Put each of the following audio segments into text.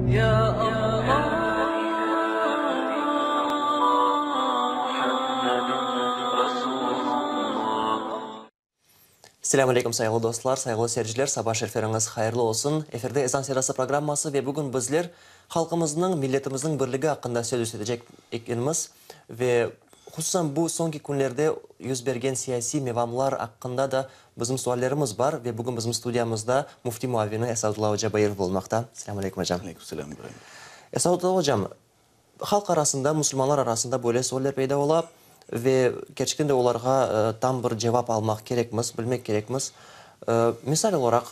Selâm aleyküm, sayğılı dostlar, sayğılı seyirciler, saba şerifleriñiz hayırlı olsun. Efirde Ezan Sedası programması ve bugün bizler halqımıznıñ, milletimizniñ birligi aqqında söz yürsetecek ekenmiz ve hususan bu soñki künlerde yüz bergen siyasiy mevamlar aqqında da bizim suallerimiz bar ve bugün bizim studiyamızda Müfti muavini Esadullah oca Bairov bulunmaqta. Selâm aleyküm, ocam. Aleyküm selâm, İbraim. Esadullah ocam, Halq arasında, musulmanlar arasında böyle sualler peyda ola ve kerçekten de olarğa tam bir cevap almaq kerekmiz, bilmek kerekmiz. Misal olaraq,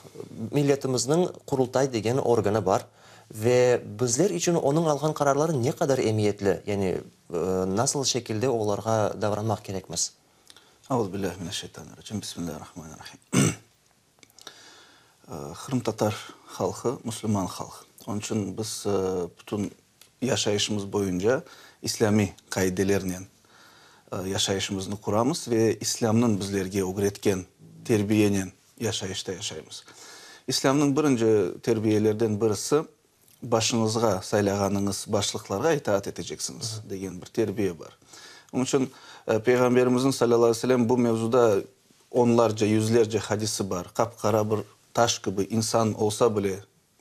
milletimizniñ Qurultay degen organı bar ve bizler içün onıñ alğan qararları ne qadar emiyetli, yani nasıl şekilde olarğa davranmaq kerekmiz? Auzubillahi mineşşeytanirracim, Bismillahirrahmanirrahim. Qırımtatar halqı, musulman halq. Onıñ içün biz bütün yaşayışımız boyunca islâmiy qaidelernen yaşayışımıznı quramız ve İslâmnıñ bizlerge ögretken terbiyenen yaşayışta yaşaymız. İslâmnıñ birinci terbiyelerden birisi, başıñızğa saylağanıñız başlıqlarğa itaat eteceksiñiz degen bir terbiye bar. Onıñ içün Peyğamberimizniñ salâllahu aleyhi ve sellem bu mevzuda onlarca, yüzlerce hadisi bar. Qap-qara bir taş kibi insan olsa bile,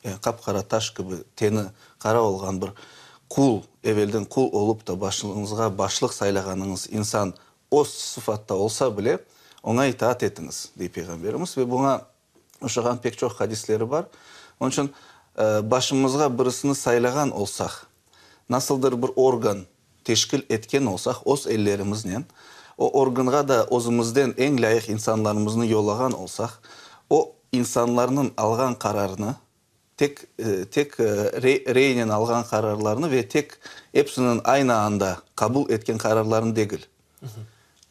yani qap-qara taş kibi teni qara olğan bir qul, evelden qul olıp da başıñızğa başlıq saylağanıñız insan o sıfatta olsa bile, oña itaat etiñiz, dey Peyğamberimiz ve buña oşağan pek çoq hadisleri bar. Onıñ içün başımızğa birisini saylağan olsaq, nasıldır bir organ teşkil etken olsaq öz ellerimiznen, o organğa da özümizden eñ lâyıq insanlarımıznı yollağan olsaq, o insanlarnıñ alğan qararını, tek tek reynen alğan qararlarını ve tek epsiniñ aynı anda qabul etken qararlarını degil,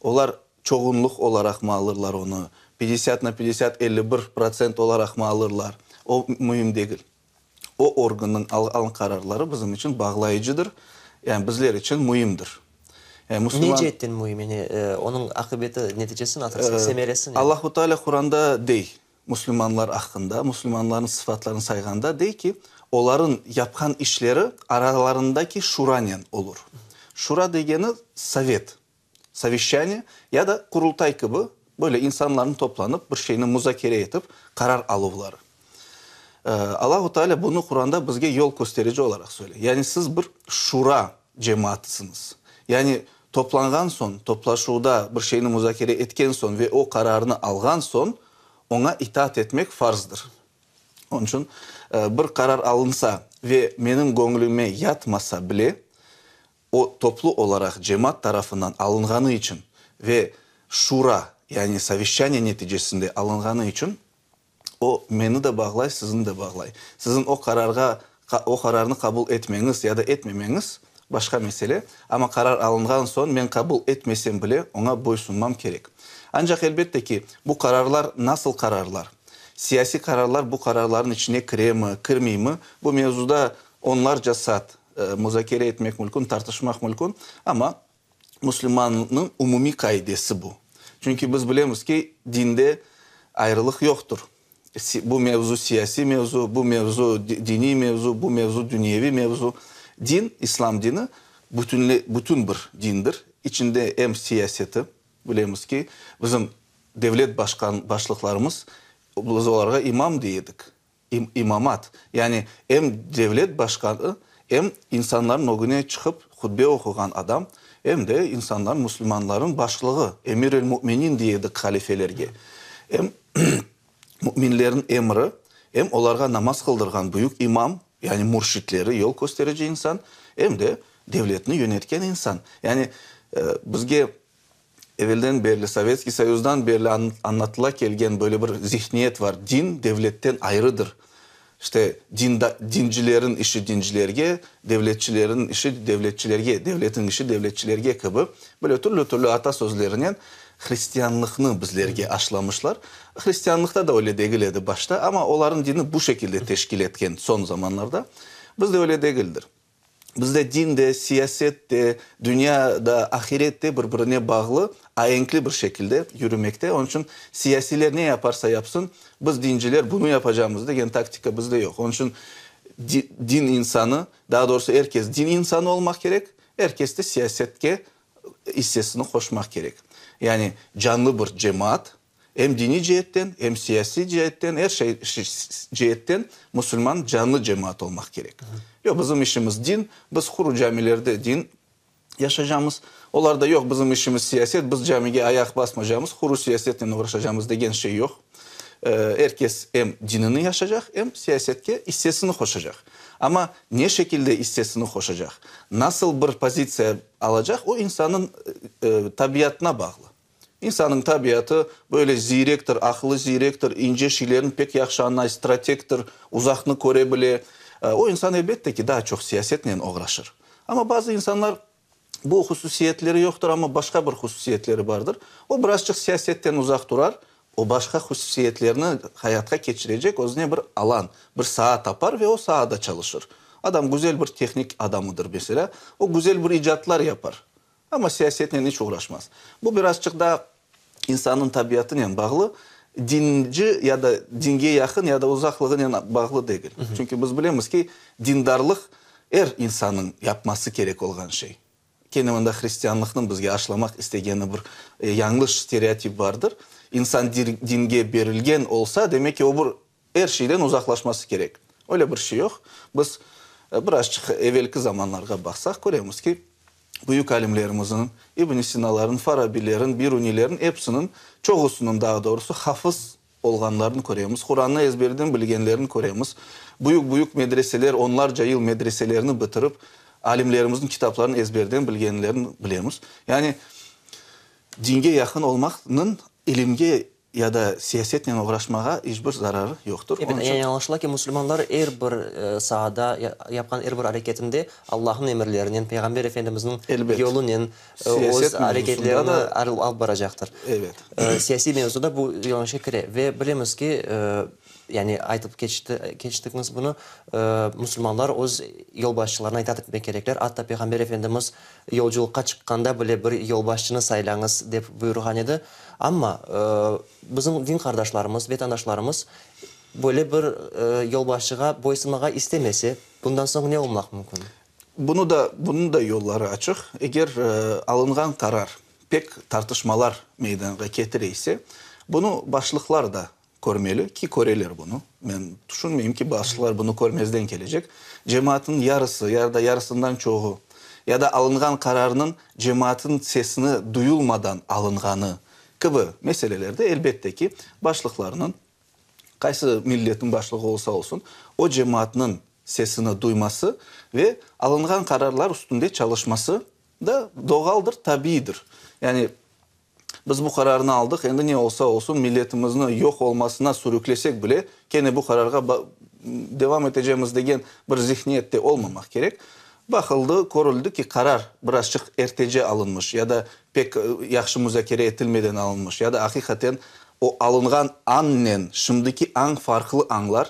olar çoğunluq olaraqmı alırlar onı, pityesât na pityesât, 51% olaraqmı alırlar, o müim degil. O organnıñ alğan qararları bizim içün bağlayıcıdır, yani bizler içün müimdir. Yani musulman... Ne ceetten müim? Yani onıñ aqibeti, neticesi nasıl, semeresi ne? Allahu Teala Quranda dey, Müslümanlar aqqında, müslümanlarnıñ sıfatlarını sayğanda dey ki, olarıñ yapqan işleri aralarındaki şuranen olur. Şura degeni sovet, soveşçaniye ya da qurultay kibi böyle insanlarnıñ toplanıp bir şeyni muzakere etip qarar aluvları. Allahu Teala bunı Quranda bizge yol kösterici olaraq söyley. Yani siz bir şura cemaatısıñız. Yani toplanğan soñ, toplaşuvda bir şeyni muzakere etken soñ ve o qararnı alğan soñ, oña itaat etmek farzdır. Onıñ içün bir qarar alınsa ve menim göñlüme yatmasa bile, o toplu olaraq cemaat tarafından alınğanı içün ve şura, yani soveşçaniye neticesinde alınğanı içün, O, meni de bağlay, sizni de bağlay. Siziñ o qararğa, o qararnı qabul etmeñiz ya da etmemeñiz, başqa mesele, amma qarar alınğan soñ men qabul etmesem bile, oña boysunmam kerek. Ancaq, elbette ki, bu qararlar nasıl qararlar? Siyasiy qararlar bu qararlarnıñ içine kiremi, kirmeymi, bu mevzuda onlarca saat muzakere etmek mümkün, tartışmaq mümkün, amma Müslümannıñ umumiy qaidesi bu. Çünki biz bilemiz ki, dinde ayrılıq yoqtır. Bu mevzu siyasiy mevzu, bu mevzu diniy mevzu, bu mevzu dünyeviy mevzu. Din, İslam dini, bütünle, bütün bir dindir. İçinde em siyaseti, bilemiz ki, bizim devlet başqan, başlıqlarımız, biz olarğa imam dey edik. İmamat, yani em devlet başqanı, em insanların ögüne çıqıp hutbe oquğan adam, em de insanların, musulmanların başlığı, emir el-müminin dey edik halifelerge, em müminlerin emri, em olarğa namaz qıldırğan büyük imam, yani mürşitleri, yol kösterici insan, em de devletni yönetken insan. Yani bizge Evelden berli, Sovetskiy Soyuzdan berli añlatıla kelgen böyle bir zihniyet var, din devletten ayrıdır. İşte, dinda, dincilerin işi dincilerge, devletçilerin işi devletçilerge, devletin işi devletçilerge kibi böyle türlü-türlü ata sözlerinen hristianlıqnı bizlerge aşlamışlar. Hristianlıqta da öyle degil edi başta, amma olarnıñ dini bu şekilde teşkil etken soñ zamanlarda. Bizde öyle degildir. Bizde din de, siyaset de, dünya da, ahiret de bir-birine bağlı, aenkli bir şekilde yürümekte. Onıñ içün siyasiyler ne yaparsa yapsın, biz dinciler bunı yapacamız degen taktika bizde yoq. Onıñ içün. din insanı, daa doğrusı er kes din insanı olmaq kerek, er kes de siyasetke issesini qoşmaq kerek. Yani canlı bir cemaat, em diniy ceetten, em siyasiy ceetten, er şey ceetten musulman canlı cemaat olmaq kerek. Yoq, bizim işimiz din, biz quru camilerde din yaşacamız, olar da yoq, bizim işimiz siyaset, biz camige ayaq basmacamız, quru siyasetnen oğraşacamız degen şey yoq. Er kes em dinini yaşacaq, em siyasetke issesini qoşacaq. Amma ne şekilde issesini qoşacaq, nasıl bir pozitsiya alacaq, o insannıñ tabiatına bağlı. İnsannıñ tabiatı böyle ziyrektir, aqılı ziyrektir, ince şeylerni pek yahşı añlay, strategtir, uzaqnı köre bile. O insan, elbette ki, daa çoq siyasetnen oğraşır. Amma bazı insanlar bu hususiyetleri yoqtır, amma başqa bir hususiyetleri bardır. O birazçıq siyasetten uzaq turar, o başqa hususiyetlerini hayatqa keçirecek özüne bir alan, bir saa tapar ve o saada çalışır. Adam güzel bir tehnik adamıdır, meselâ, o güzel bir icatlar yapar. Amma siyasetnen iç oğraşmaz. Bu birazçıq daa insannıñ tabiatınen bağlı, dinci ya da dinge yaqın ya da uzaqlığınen bağlı degil. Çünki biz bilemiz ki, dindarlıq er insannıñ yapması kerek olğan şey. Kene mında hristianlıqnıñ bizge aşlamaq istegeni bir yañlış stereotip bardır. İnsan dinge berilgen olsa, demek ki, o bir Er şeyden uzaqlaşması kerek. Öyle bir şey yoq. Biz birazçıq evelki zamanlarğa baqsaq, köremiz ki, büyük alimlerimizniñ, İbn Sinaların, Farabilerin, Birunilerin epsiniñ, çoğusınıñ daa doğrusı, hafız olğanlarını köremiz, Qurannı ezberden bilgenlerini köremiz. Büyük-büyük medreseler, onlarca yıl medreselerni bitirip, alimlerimizniñ kitaplarını ezberden bilgenlerini bilemiz. Yani, dinge yaqın olmaqnıñ ilimge Ya da siyasetnen oğraşmağa iç bir zararı yoqtır. Ebet, yani añlaşıla ki, musulmanlar er bir saada, yapqan er bir areketinde Allahnıñ emirlerinen, Peyğamber Efendimizniñ yolunen öz areketlerini alıp baracaqtır. Ebet. Siyasiy mevzuda bu yönelişke kire. Ve bilemiz ki, yani aytıp keçtiñiz bunı, musulmanlar öz yolbaşçılarına itaat etmek kerekler. Atta Peyğamber Efendimiz yolculıqqa çıqqanda bile bir yolbaşçını saylañız, dep buyurğan edi. Amma bizim din qardaşlarımız, vetandaşlarımız böyle bir yolbaşçığa boysunmağa istemese, bundan soñ ne olmaq mümkün? Bunı da, bunıñ da yolları açıq. Eger alınğan qarar pek tartışmalar meydanğa ketire ise, bunı başlıqlar da körmeli, ki köreler bunı. Men tüşünmeyim ki, başlıqlar bunı körmezden kelecek. Cemaatnıñ yarısı, ya da yarısından çoğu, ya da alınğan qararnıñ cemaatnıñ sesini duyulmadan alınğanı kibi meselelerde, elbette ki, başlıqlarnıñ, qaysı milletniñ başlığı olsa olsun, o cemaatnıñ sesini duyması ve alınğan qararlar üstünde çalışması da doğaldır, tabiiydir. Yani, Biz bu qararnı aldıq, endi ne olsa olsun, milletimizni yoq olmasına sürüklesek bile, kene bu qararğa devam etecemiz degen bir zihniyette olmamaq kerek. Baqıldı, körüldi ki, qarar birazçıq ertece alınmış ya da pek yahşı muzakere etilmeden alınmış, ya da aqiqaten o alınğan annen şimdiki añ farqlı añlar,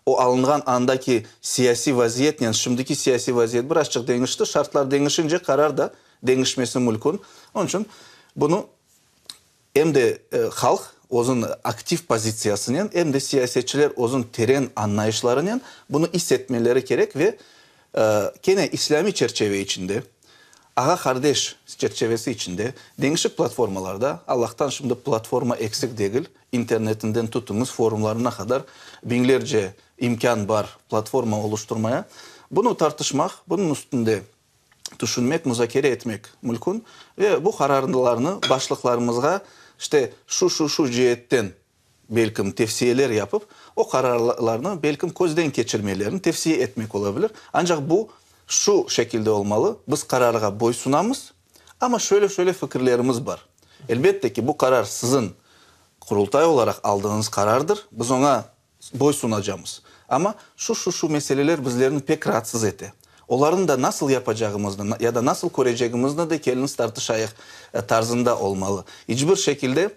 o alınğan andaki siyasiy vaziyetnen şimdiki siyasiy vaziyet birazçıq deñişti, şartlar deñişince qarar da deñişmesi mülkün. Onıñ içün bunı em de halq özüniñ aktiv pozitsiyasınen, em de siyasetçiler özüniñ teren añlayışlarınen bunı is etmeleri kerek ve kene islâmiy çerçeve içinde, ağa-qardeş çerçevesi içinde deñişik platformalarda, Allahtan şimdi platforma eksik degil, internetinden tutuñız forumlarına qadar biñlerce imkân bar platforma oluşturmaya, bunı tartışmaq, bunıñ üstünde tüşünmek, muzakere etmek mülkün ve bu qararlarnı başlıqlarımızğa işte şu, şu, şu ceetten belkim tevsiyeler yapıp, o qararlarnı belkim közden keçirmelerini tevsiye etmek olabilir. Ancaq bu şu şekilde olmalı, biz qararğa boysunamız, amma şöyle, şöyle fikirlerimiz bar. Elbette ki, bu qarar siziñ Qurultay olaraq aldığıñız qarardır, biz oña boysunacamız. Amma şu, şu, şu meseleler bizlerni pek raatsız ete. Olarnı da nasıl yapacağımıznı ya da nasıl körecegimizni de keliñiz tartışayıq tarzında olmalı. İç bir şekilde,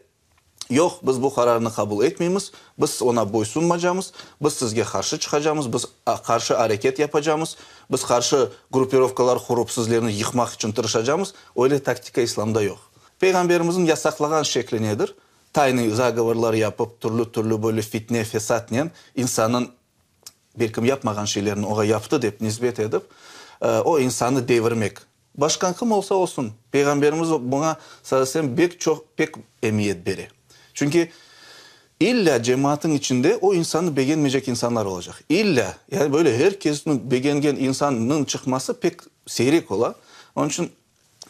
yoq, biz bu qararnı qabul etmeymiz, biz oña boysunmacamız, biz sizge qarşı çıqacamız, biz qarşı areket yapacamız, biz qarşı gruppirovkalar qurup sizlerni yıqmaq içün tırışacamız, öyle taktika İslamda yoq. Peyğamberimizniñ yasaqlağan şekli nedir? Taynıy zagovorlar yapıp, türlü-türlü böyle fitne, fesatnen insannıñ. Belkim yapmağan şeylerni oğa yaptı dep nisbet edip, o insannı devirmek. Başqan kim olsa olsun, Peyğamberimiz buña, salâlâhu aleyhi ve sellem, bek çoq, pek emiyet bere. Çünki illâ cemaatın içinde o insannı begenmeycek insanlar olacaq. İllâ, yani böyle her kesni begengen insannıñ çıqması pek seyrek ola. Onıñ içün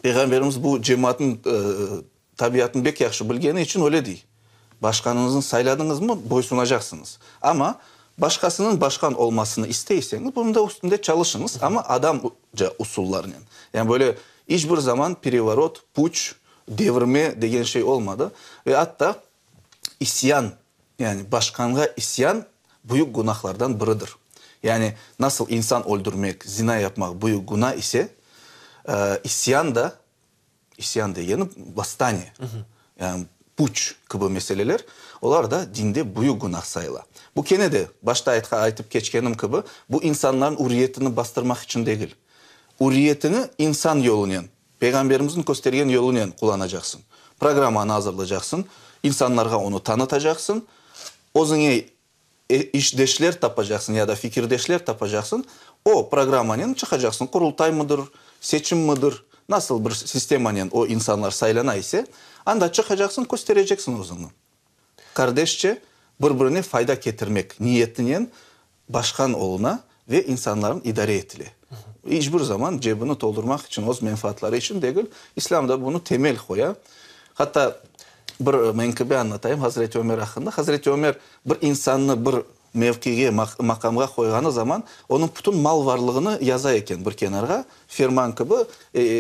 Peyğamberimiz bu cemaatnıñ tabiatını bek yahşı bilgeni içün öyle dey. Başqanıñıznı sayladıñızmı, boysunacaqsıñız. Amma başqasınıñ başqan olmasını isteyseñiz, bunıñ da üstünde çalışıñız, amma adamca usullarnen. Yani böyle iç bir zaman perevorot, puç, devirme degen şey olmadı. Ve atta isyan, yani başqanğa isyan büyük günahlardan biridir. Yani nasıl insan öldürmek, zina yapmaq büyük günah ise, isyan da, isyan degeni vosstaniye, yani puç kibi meseleler, olar da dinde büyük günah sayıla. Bu kene de, başta aytıp keçkenim kibi, bu insanların üriyetini bastırmaq içün degil. Üriyetini insan yolunen, Peyğamberimizniñ köstergen yolunen qullanacaqsıñ. Programmanı azırlaycaqsıñ, insanlarğa onı tanıtacaqsıñ, özüñe işdeşler tapacaqsıñ ya da fikirdeşler tapacaqsıñ, o programmanen çıqacaqsıñ, qurultaymıdır, seçimmidir, nasıl bir sistemanen o insanlar saylana ise, anda çıqacaqsıñ, köstereceksiñ özüñni. Qardeşçe bir-birine fayda ketirmek niyetinen başqan oluna ve insanların idare etile. İç bir zaman cebini toldurmaq içün, öz menfaatları içün degil, İslâm da bunı temel qoya. Hatta bir menkıbe añlatayım Hazreti Ömer aqqında. Hazreti Ömer bir insannı bir mevkige, maqamğa qoyğanı zaman, onıñ bütün mal-varlığını yaza eken bir kenarğa, ferman kibi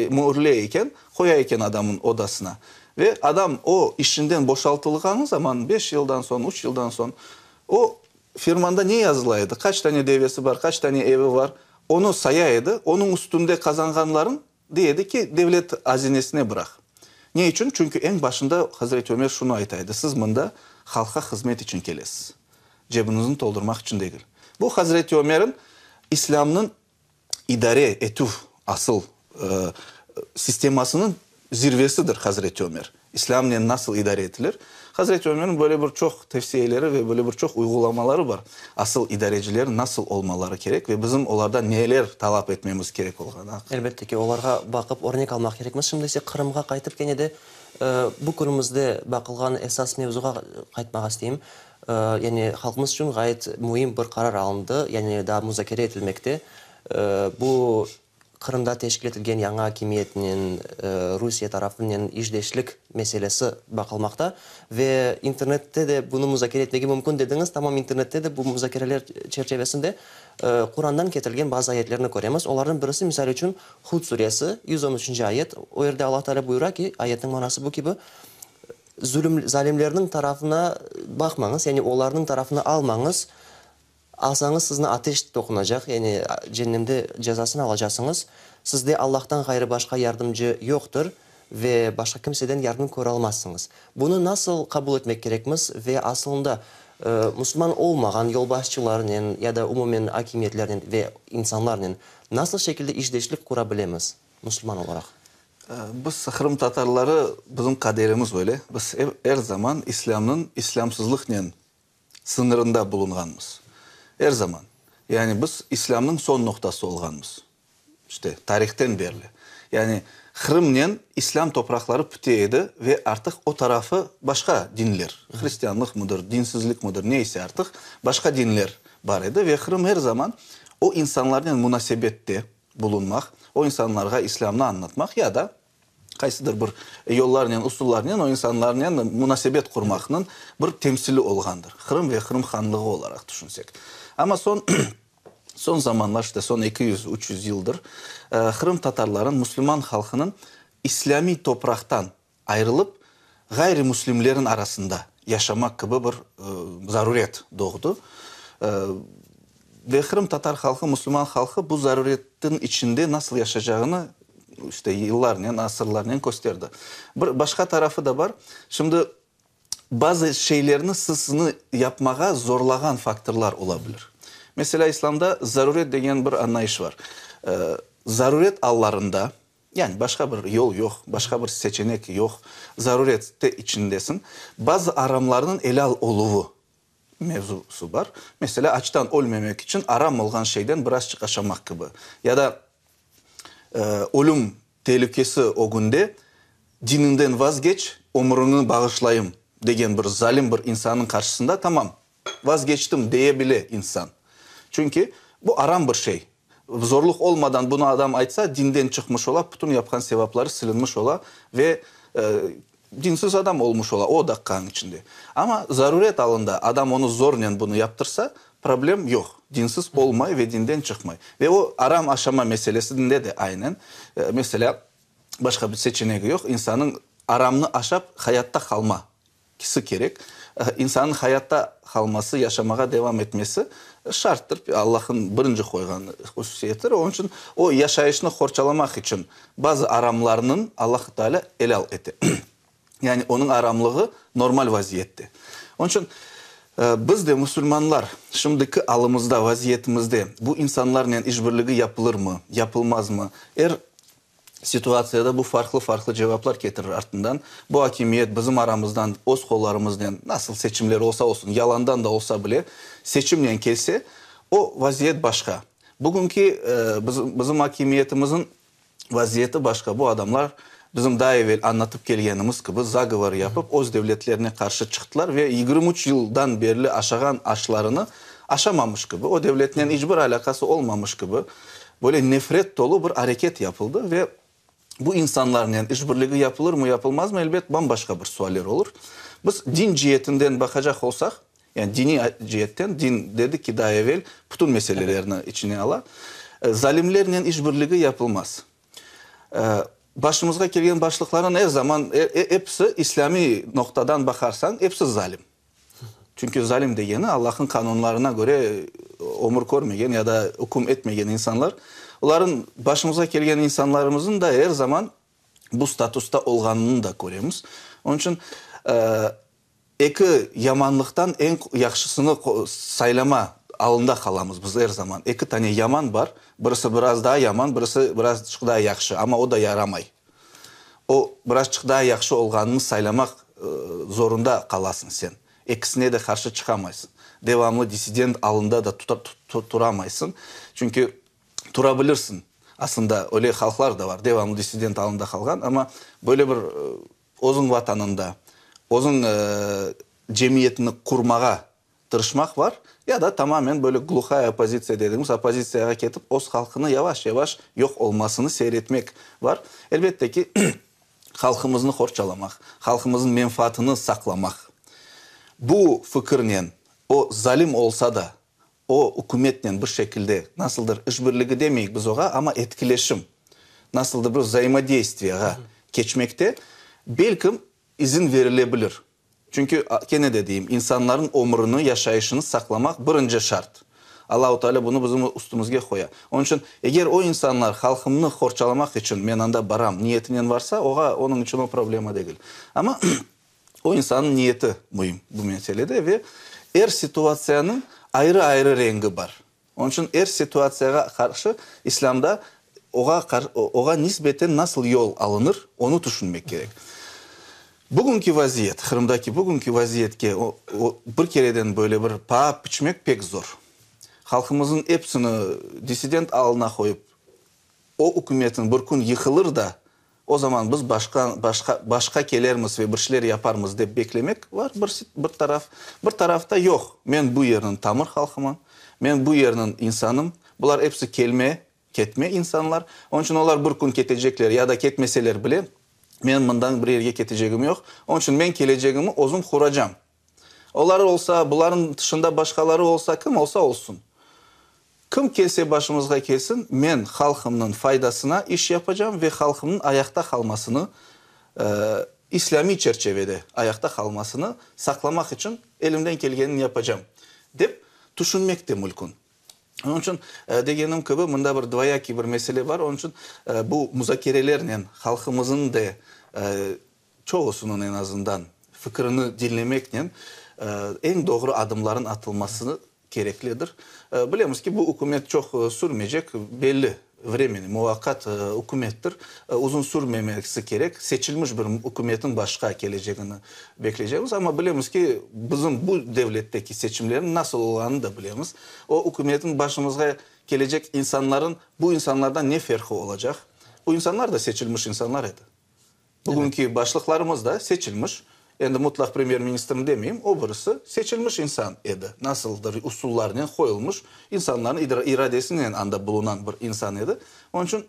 müürley eken, qoya eken adamnıñ odasına. Ve adam o işinden boşaltılğanı zaman, beş yıldan soñ, üç yıldan soñ, o Firmanda ne yazıla edi, qaç tane devesi bar, qaç tane evi bar, onı saya edi, onıñ üstünde qazanğanların dey edi ki, devlet azinesine bıraq. Ne içün? Çünki eñ başında Hazreti Ömer şunı ayta edi, siz mında halqqa hızmet içün kelesiz, cebiñizni toldurmaq içün degil. Bu Hazreti Ömer'in İslâmnıñ idare etüv asıl sistemasınıñ zirvesidir Hazreti Ömer. İslâmnen nasıl idare etilir? Hazreti Ömerniñ böyle bir çoq tevsiyeleri ve böyle bir çoq uyğulamaları bar, asıl idareciler nasıl olmaları kerek ve bizim olardan neler talap etmemiz kerek olğanı aqqında. Elbette ki, olarğa baqıp örnek almaq kerekmiz. Şimdi ise Qırımğa qaytıp kene de bu künümizde baqılğan esas mevzuğa qaytmağa isteyim. Yani halqımız içün ğayet müim bir qarar alındı, yani daa muzakere etilmekte. Bu Qırımda teşkil etilgen yañı akimiyetnen, Rusiye tarafınen işdeşlik meselesi baqılmaqta. Ve internette de bunı muzakere etmege mümkün dediñiz. Tamam internette de bu muzakereler çerçevesinde Qurandan ketirilgen bazı ayetlerni köremiz. Olarnıñ birisi, misal içün, Hud suresi, 113-nci ayet. O yerde Allah Teala buyura ki, ayetniñ manası bu kibi, Zulüm, zalimlerniñ tarafına baqmañız, yani olarnıñ tarafını almañız, alsañız sizni ateş toqunacaq, yani cennemde cezasını alacasıñız. Sizde Allahtan ğayrı başqa yardımcı yoqtır ve başqa kimseden yardım köralmazsıñız. Bunı nasıl qabul etmek kerekmiz ve asılında musulman olmağan yolbaşçılarnen ya da umumen akimiyetlernen ve insanlarnen nasıl şekilde işdeşlik qura bilemiz musulman olaraq? Biz, qırımtatarları, bizim qaderimiz öyle, biz er zaman islâmnıñ islâmsızlıqnen sıñırında bulunğanmız. Er zaman. Yani biz islâmnıñ soñ noqtası olğanmız. İşte, tarihten berli. Yani Qırımnen islâm topraqları pite edi ve artıq o tarafı başqa dinler, hristianlıqmıdır, dinsizlikmidir, ne ise artıq, başqa dinler bar edi ve Qırım er zaman o insanlarnen munasebette bulunmaq, o insanlarğa İslâmnı añlatmaq ya da qaysıdır bir yollarnen, usullarnen o insanlarnen munasebet qurmaqnıñ bir temsili olğandır. Qırım ve Qırım hanlığı olaraq tüşünsek. Amma soñ, soñ zamanlar, işte soñ 200, 300 yıldır qırımtatarlarıñ, musulman halqınıñ islâmiy topraqtan ayrılıp, ğayrimüslimlerin arasında yaşamaq kibi bir zaruret doğdı. Ve qırımtatar halqı, musulman halqı bu zaruretniñ içinde nasıl yaşacağını işte yıllarnen, asırlarnen kösterdi. Bir başqa tarafı da bar. Şimdi bazı şeylerni sizni yapmağa zorlağan faktorlar ola bilir. Meselâ, İslamda zaruret degen bir añlayış bar. Zaruret allarında Yani başqa bir yol yoq, başqa bir seçenek yoq, zarurette içindesiñ. Bazı aramlarnıñ elâl oluvı. mevzusı bar. Meselâ, açtan ölmemek içün aram olğan şeyden birazçıq aşamaq kibi. Ya da ölüm telükesi ögünde diniñden vazgeç, ömrüñni bağışlayım degen bir zalim bir insannıñ qarşısında tamam, vazgeçtim deye bile insan. Çünki bu aram bir şey. Zorluq olmadan bunı adam aytsa, dinden çıqmış ola, bütün yapqan sevapları silinmiş ola ve dinsiz adam olmuş ola o daqqanıñ içinde. Amma zaruret alında adam onı zornen bunı yaptırsa, problem yoq, dinsiz olmay ve dinden çıqmay. Ve o aram aşama meselesinde de aynen. Meselâ, başqa bir seçenegi yoq, insannıñ aramnı aşap hayatta qalma kisi kerek. İnsannıñ hayatta qalması, yaşamağa devam etmesi şarttır, Allahnıñ birinci qoyğan hususiyetidir. Onıñ içün o yaşayışnı qorçalamaq içün bazı aramlarnıñ Allahu Teala elâl ete. Yani onıñ aramlığı normal vaziyette. Onıñ içün biz de, musulmanlar, şimdiki alımızda, vaziyetimizde bu insanlarnen işbirligi yapılırmı, yapılmazmı, er situatsiyada bu farqlı-farqlı cevaplar ketirir artından. Bu akimiyet bizim aramızdan öz qollarımıznen, nasıl seçimler olsa olsun, yalandan da olsa bile, seçimnen kelse, o vaziyet başqa. Bugünki bizim akimiyetimizniñ vaziyeti başqa. Bu adamlar, bizim daa evel añlatıp kelgenimiz kibi, zagovor yapıp, öz devletlerine qarşı çıqtılar ve 23 yıldan berli aşağan aşlarını aşamamış kibi, o devletnen iç bir alâqası olmamış kibi, böyle nefret tolu bir areket yapıldı ve bu insanlarnen işbirligi yapılırmı, yapılmazmı, elbet, bam-başqa bir sualler olur. Biz din cietinden baqacaq olsaq, yani diniy cietten, din, dedik ki, daa evel, bütün meselelerni içine ala, zalimlernen işbirligi yapılmaz. Başımızğa kelgen başlıqlarnıñ er zaman, episi, islâmiy noqtadan baqarsañ, episi zalim. Çünki zalim degeni, Allahnıñ qanunlarına köre ömür körmegen ya da üküm etmegen insanlar. Olarnıñ, başımızğa kelgen insanlarımıznıñ da er zaman bu statusta olğanını da köremiz. Onıñ içün eki yamanlıqtan eñ yahşısını saylama alında qalamız biz er zaman. Eki tane yaman bar, birisi biraz daa yaman, birisi birazçıq daa yahşı, amma o da yaramay. O birazçıq daa yahşı olğanını saylamaq zorunda qalasıñ sen. Ekisine de qarşı çıqamaysıñ. Devamlı dissident alında da turamaysıñ. Çünki tura bilirsiñ. Aslında öyle halqlar da bar, devamlı dissident alında qalğan, amma böyle bir özüñ vatanında, özüñ cemiyetini qurmağa tırışmaq bar, ya da tamamen böyle gluhaya oppozitsiya dediğimiz oppozitsiyağa ketip, öz halqını yavaş-yavaş yoq olmasını seyretmek bar. Elbette ki, halqımıznı qorçalamaq, halqımıznıñ menfaatını saqlamaq, bu fikirnen, o zalim olsa da, o ükümetnen bir şekilde nasıldır işbirligi demeyik biz oğa, amma etkileşim, nasıldır bir vzaimodeystviyağa keçmekte, belkim, izin verile bilir. Çünki, kene de deyim, insanların ömrüni, yaşayışını saqlamaq birinci şart. Allahu Teala bunı bizim üstümizge qoya. Onıñ içün, eger o insanlar halqımnı qorçalamaq içün men anda baram niyetinen varsa, oğa, onıñ içün o problema degil. Amma o insannıñ niyeti müim bu meselede ve er situatsiyanıñ ayrı-ayrı rengi bar. Onıñ içün er situatsiyağa qarşı İslâmda oğa oğa nisbeten nasıl yol alınır, onı tüşünmek kerek. Bugünki vaziyet, Qırımdaki bugünki vaziyetke bir kereden böyle bir paa piçmek pek zor. Halqımıznıñ episini dissident alına qoyıp, o ükümetniñ bir kün yıqılır da, o zaman biz başqa, başqa, başqa kelermiz ve bir şeyler yaparmız dep beklemek var bir, bir taraf. Bir tarafta yoq, men bu yerniñ tamır halqıman, men bu yerniñ insanım, bular episi kelme, ketme insanlar, onıñ içün olar bir kün ketecekler ya da ketmeseler bile, men mından bir yerge ketecegim yoq, onıñ içün men kelecegimi özüm quracam. Olar olsa, bularnıñ tışında başqaları olsa, kim olsa olsun. Kim kelse başımızğa kelsin, men halqımnıñ faydasına iş yapacam ve halqımnıñ ayaqta qalmasını, islâmiy çerçevede ayaqta qalmasını saqlamaq içün elimden kelgenini yapacam, dep tüşünmek de mülkün. Onıñ içün, degenim kibi, mında bir dvoyakiy bir mesele bar. Onıñ içün bu muzakerelernen halqımıznıñ de çoğusınıñ eñ azından fikirini diñlemeknen eñ doğru adımların atılması kereklidir. Bilemiz ki, bu ükümet çoq sürmeycek, belli. Vremeni, muvaqqat ükümettir. Uzun sürmemesi kerek. Seçilmiş bir ükümetniñ başqa kelecegini bekleycekmiz. Amma bilemiz ki, bizim bu devletteki seçimlerniñ nasıl olğanını da bilemiz. O ükümetniñ başımızğa kelecek insanların bu insanlardan ne ferqı olacaq? Bu insanlar da seçilmiş insanlar edi. Bugünki başlıqlarımız da seçilmiş, endi mutlaq premyer-ministrni demeyim, o birisi seçilmiş insan edi. Nasıldır usullarnen qoyulmış, insanların iradesinen anda bulunan bir insan edi. Onıñ içün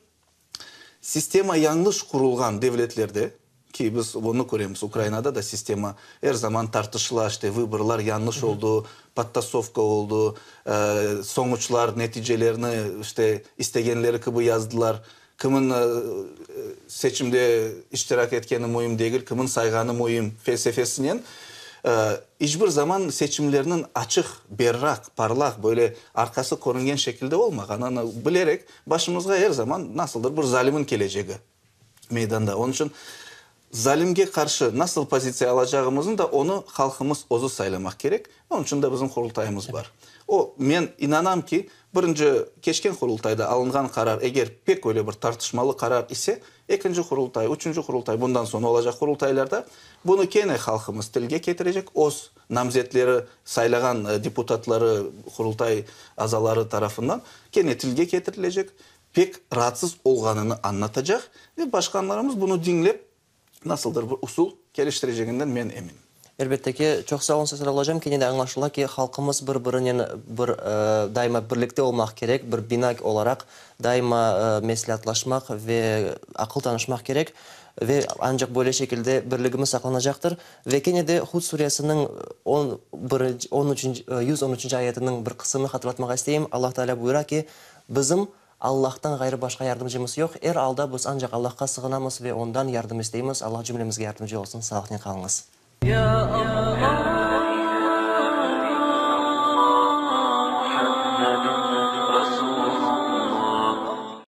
sistema yañlış qurulğan devletlerde, ki biz onı köremiz, Ukrainada da sistema er zaman tartışıla, işte, vıborlar yañlış oldı, podtasovka oldı, soñuçlar, neticelerni, işte, istegenleri kibi yazdılar. Kimin seçimde iştirak etkeni müim degil, kimin sayğanı müim felsefesinen iç bir zaman seçimlerniñ açıq, berraq, parlaq, böyle arqası körüngen şekilde olmağanını bilerek, başımızğa er zaman nasıldır bir zalimin kelecegi meydanda. Onıñ içün zalimge qarşı nasıl pozitsiya alacağımıznı da onı halqımız özü saylamaq kerek. Onıñ içün de bizim Qurultayımız bar. O, men inanam ki, birinci keçken Qurultayda alınğan qarar, eger pek öyle bir tartışmalı qarar ise, ekinci Qurultay, üçünci Qurultay, bundan soñ olacaq Qurultaylarda bunı kene halqımız tilge ketirecek, öz namzetleri, saylağan deputatları, Qurultay azaları tarafından kene tilge ketirilecek, pek raatsız olğanını añlatacaq ve başqanlarımız bunı diñlep, nasıldır bir usul keliştireceginden men eminim. Elbette ki, çoq sağ oluñ, Sesar ablacığım. Kene de añlaşıla ki, halqımız bir-birinen bir daima birlikte olmaq kerek, bir bina olaraq daima mesleatlaşmaq ve aqıl tanışmaq kerek ve ancaq böyle şekilde birligimiz saqlanacaqtır. Ve kene de Hud suresiniñ on birinci, on üçünci, 113 ayetiniñ bir qısımını hatırlatmağa isteyim. Allah Teala buyura ki, Bizim Allahtan ğayrı başqa yardımcımız yoq. Er alda biz ancaq Allahqa sığınamız ve Ondan yardım isteymiz. Allah cümlemizge yardımcı olsun. Sağlıqnen qalıñız.